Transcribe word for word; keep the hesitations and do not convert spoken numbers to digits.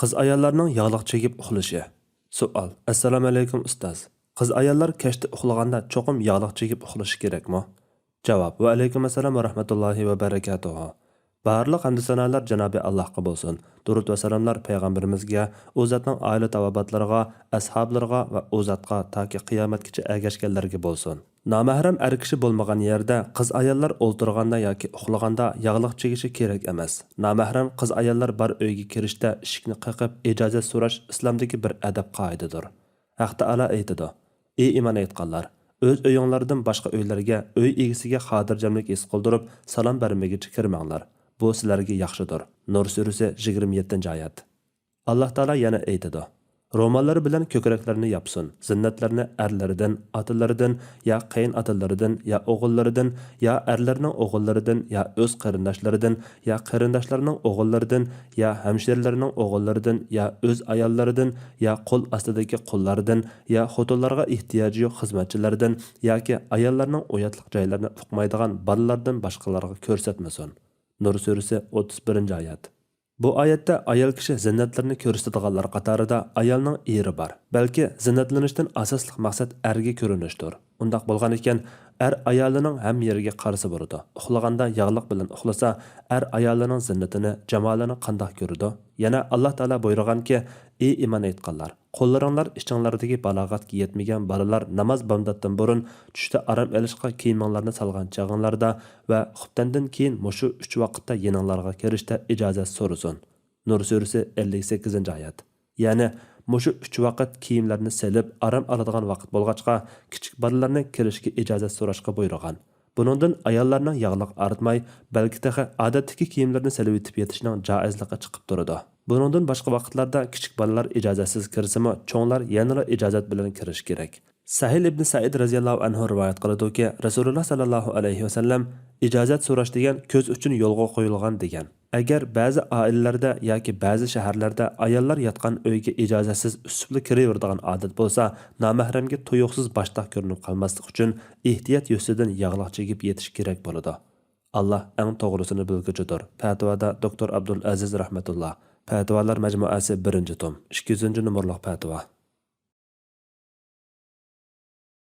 قىز ئاياللارنىڭ ياغلىق چېگىپ ئۇخلىشى. سوئال: ئەسسالامۇئەلەيكۇم ئۇستاز. قىز ئاياللار كەچتە ئۇخلىغاندا چوقۇم ياغلىق چېگىپ ئۇخلىشى كېرەكمۇ؟ جاۋاب: ۋەئەلەيكۇم ئەسسالام ۋە رەھمەتۇللاھى ۋە بەرىكاتۇھۇ. بارلىق ھەمدۇ سانالار جانابى ئاللاھقا بولسۇن. دۇرۇت ۋە سالاملار پەيغەمبىرىمىزگە، ئۇ زاتنىڭ ئائىلە تاۋابىئاتلىرىغا، ئەسھابلىرىغا ۋە ئۇ زاتقا تاكى قىيامەتكىچە ئەگەشكەنلەرگە بولسۇن. نامەھرەم ئەر كىشى بولمىغان يەردە قىز ئاياللار ئولتۇرغاندا ياكى ئۇخلىغاندا ياغلىق چىگىشى كېرەك ئەمەس. نامەھرەم قىز ئاياللار بار ئۆيگە كىرىشتە ئىشىكنى قېقىپ ئىجازەت سوراش ئىسلامدىكى بىر ئەدەپ قائىدىدۇر. ھەق تائالا ئېيتىدۇ: ئى ئىمان ئېيتقانلار! ئۆز ئۆيۈڭلاردىن باشقا ئۆيلەرگە ئۆي ئىگىسىگە خاتىرجەملىك ھېس قىلدۇرۇپ سالام بەرمىگۈچە كىرمەڭلار. بۇ سىلەرگە ياخشىدۇر. نۇر سۈرىسى، يىگىرمە يەتتىنچى ئايەت. ئاللاھ تائالا يەنە ئېيتىدۇ: روماللىرى بىلەن كۆكرەكلىرىنى ياپسۇن، زىننەتلىرىنى ئەرلىرىدىن، ئاتىلىرىدىن يا قېيىنئاتىلىرىدىن يا ئوغۇللىرىدىن يا ئەرلىرىنىڭ ئوغۇللىرىدىن يا ئۆز قېرىنداشلىرىدىن يا قېرىنداشلىرىنىڭ ئوغۇللىرىدىن يا ھەمشىرىلىرىنىڭ ئوغۇللىرىدىن يا ئۆز ئاياللىرىدىن يا قول ئاستىدىكى قۇللاردىن يا خوتۇنلارغا ئېھتىياجى يوق خىزمەتچىلەردىن ياكى ئاياللارنىڭ ئۇياتلىق جايلىرىنى ئۇقمايدىغان بالىلاردىن باشقىلارغا كۆرسەتمىسۇن. نۇر سۈرىسى، ئوتتۇز بىرىنچى ئايەت. بۇ ئايەتتە ئايال كىشى زىننەتلىرىنى كۆرسىتىدىغانلار قاتارىدا ئايالنىڭ ئېرى بار. بەلكى زىننەتلىنىشتىن ئاساسلىق مەقسەت ئەرگە كۆرۈنۈشتۇر. ئۇنداق بولغانىكەن، ئەر ئايالىنىڭ ھەممە يېرىگە قارىسا بولىدۇ. ئۇخلىغاندا ياغلىق بىلەن ئۇخلىسا، ئەر ئايالىنىڭ زىننىتىنى، جامالىنى قانداق كۆرىدۇ؟ يەنە ئاللاھ تائالا بۇيرۇغانكى: ئى ئىمان ئېيتقانلار! قوللىرىڭلار ئىچىڭلاردىكى بالاغەتكە يەتمىگەن بالىلار ناماز بامداتتىن بۇرۇن، چۈشتە ئارام ئېلىشقا كىيىمىڭلارنى سالغان چېغىڭلاردا ۋە خۇپتەندىن كېيىن مۇشۇ ئۈچ ۋاقىتتا يېنىڭلارغا كىرىشتە ئىجازەت سورىسۇن. نۇر سۈرىسى، ئەللىك سەككىزىنچى ئايەت. يەنى مۇشۇ ئۈچ ۋاقىت كىيىملەرنى سېلىپ ئارام ئالىدىغان ۋاقىت بولغاچقا، كىچىك بالىلارنى كىرىشكە ئىجازەت سوراشقا بۇيرۇغان. بۇنىڭدىن ئاياللارنىڭ ياغلىق ئارتماي، بەلكى تېخى ئادەتتىكى كىيىملىرىنى سېلىۋېتىپ يېتىشنىڭ جائىزلىقى چىقىپ تۇرىدۇ. بۇنىڭدىن باشقا ۋاقىتلاردا كىچىك بالىلار ئىجازەتسىز كىرسىمۇ، چوڭلار يەنىلا ئىجازەت بىلەن كىرىشى كېرەك. سەھىل ئىبنى سەئىد رەزىياللاھۇ ئەنھۇ رىۋايەت قىلىدۇكى، رەسۇلۇللاھ سەللەللاھۇ ئەلەيھى ۋەسەللەم ئىجازەت سوراش دېگەن كۆز ئۈچۈن يولغا قويۇلغان دېگەن. ئەگەر بەزى ئائىلىلەردە ياكى بەزى شەھەرلەردە ئاياللار ياتقان ئۆيگە ئىجازەتسىز ئۈسسۈپلا كىرىۋېرىدىغان ئادەت بولسا، نامەھرەمگە تۇيۇقسىز باشتاق كۆرۈنۈپ قالماسلىق ئۈچۈن ئېھتىيات يۈزىسىدىن ياغلىق چىگىپ يېتىش كېرەك بولىدۇ. ئاللاھ ئەڭ توغرىسىنى بىلگۈچىدۇر. پەتىۋادا دوكتور ئابدۇلئەزىز رەھمەتۇللا. پەتىۋالار مەجمۇئەسى، بىرىنچى توم، ئىككى يۈزىنچى نومۇرلۇق پەتىۋا.